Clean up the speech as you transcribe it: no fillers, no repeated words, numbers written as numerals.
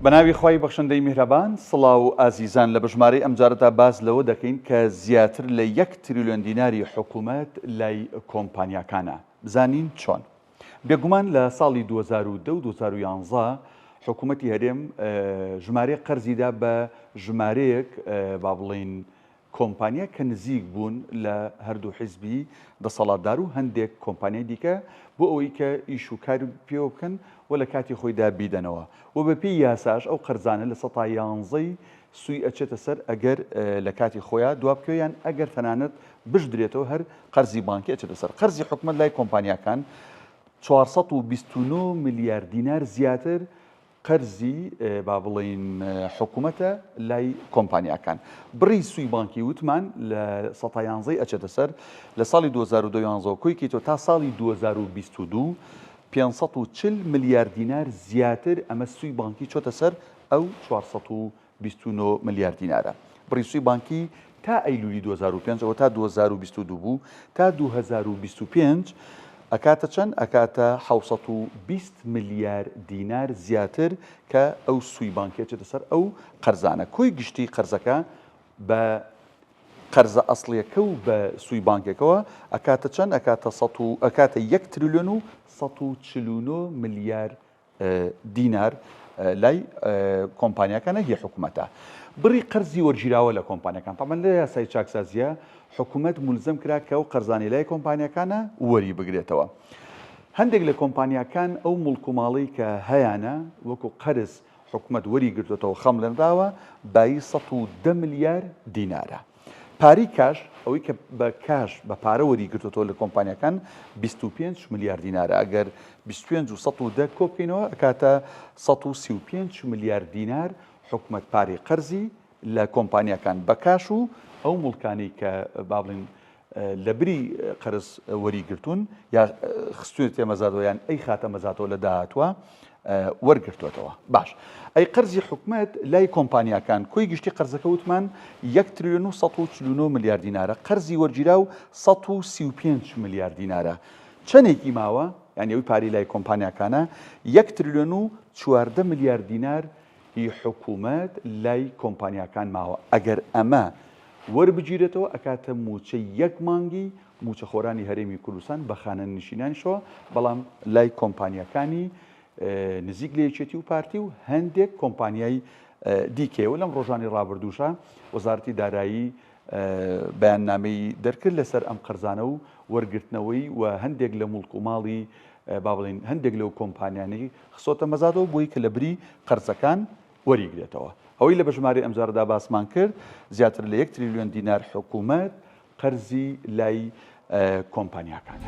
بەناوی خوای بەخشندەی میهرەبان سڵاو ئازیزان لە بەژمارەی ئەمجارەدا باس لەوە دەکەین کە زیاتر لە یەک تریلیۆن دیناری حکوومەت لای کۆمپانیاکانە بزانین چۆن؟ بێگومان لە ساڵی 2010 و 2011 حکوومەتی هەرێم ژمارەیەک قەرزی دا بە ژمارەیەک با بڵێین کۆمپانیا کە نزیک بوون لە هەردوو حیزبی دەسەڵاتدار و هەندێک کۆمپانیای دیکە بۆ ئەوەی کە ئیش و کار پێوە بکەن و لە کاتی خۆیدا بیدەنەوە و بەپێی یاساش ئەو قەرزانە لە سەتا یانزەی سووی ئەچێتە سەر ئەگەر لە کاتی خۆیا دوابکەوێ یان ئەگەر تەنانەت بشدرێتەوە هەر قەرزی بانکی ئەچێتە سەر قەرزی حکومەت لای کۆمپانیاکان 429 ملیار دینار زیاتر قەرزی با بڵێین حکومەتە لای کۆمپانیاکان. بڕی سوی بانکی وتمان لە سەتا یانزەی ئەچێتە سەر لە ساڵی 2012 یانزەوە کۆی کەیتەوە تا ساڵی 2022 540 ملیار دینار زیاتر ئەمە سوی بانکی چۆتە سەر ئەو 429 ملیار دینارە. بڕی سوی بانکی تا ئەیلولی 2005 ئەوە تا 2022 بوو تا 2025 ئەکاتە چەند؟ ئەکاتە 720 ملیار دینار زیاتر کە ئەو سوی بانکی ئەچێتە سەر ئەو قەرزانە. کۆی گشتی قەرزەکە بە قەرزە ئەسڵیەکە و بە سوی بانکێکەوە ئەکاتە چەند؟ ئەکاتە سەد و ئەکاتە یەک تریلیۆن و 149 ملیار دینار لای کۆمپانیاکانە هی حکومەتە. بڕی قەرزی وەرگیراوە لە کۆمپانیاکان تەبعەن لە یاسای چاکسازیە حکومەت مولزەم کرا کە ئەو قەرزانەی لای کۆمپانیاکانە وەری بگرێتەوە. هەندێک لە کۆمپانیاکان ئەو موڵک و ماڵەی کە هەیانە وەکو قەرز حکومەت وەری گرتوێتەوە خەمڵێنراوە بایی 110 ملیار دینارە. پارەی کاش، ئەوەی کە بە کاش، بە پارە وەریگرتووەتەوە لە کۆمپانیاکان 25 ملیار دینارە، ئەگەر 25 و 110 کۆبکەینەوە ئەکاتە 135 ملیار دینار حکومەت پارەی قەرزی لە کۆمپانیاکان بە کاش و ئەو موڵکانەی کە با بڵێین لە بری قەرز وەریگرتوون یا خستوێتە مەزادەوە یان ئەیخاتە مەزادەوە لە داهاتووە وەرگرتووەتەوە. باش ئەی قەرزی حکومەت لای کۆمپانیاکان کۆی گشتی قەرزەکە وتمان یەک تریلیۆن و 149 ملیار دینارە قەرزی وەرگیراو 135 ملیار دینارە چەندێکی ماوە یعنی ئەوی پارەی لای کۆمپانیاکانە یەک تریلیۆن و 14 ملیار دینار هی حکومەت لای کۆمپانیاکان ماوە ئەگەر ئەمە وەربگیرێتەوە ئەکاتە مووچەی یەک مانگی مووچەخۆرانی هەرێمی کوردستان بە خانەنشینانیشەوە، بەڵام لای کۆمپانیاکانی نزیک لە یەکێتی و پارتی و هەندێک کۆمپانیای دیکەیەوە لەم ڕۆژانی ڕابردووشە وەزارەتی دارایی بەیاننامەی دەرکرد لەسەر ئەم قەرزانە و وەرگرتنەوەی و هەندێک لە موڵک و ماڵی با بڵێین هەندێک لەو کۆمپانیانەی خستۆتە مەزادەوە بۆی کە لە بری قەرزەکان وەریگرێتەوە. ئەوەی لە بەژمارەی ئەمجارەدا باسمان کرد زیاتر لە یەک تریلیۆن دینار حکوومەت قەرزی لای کۆمپانیاکانە.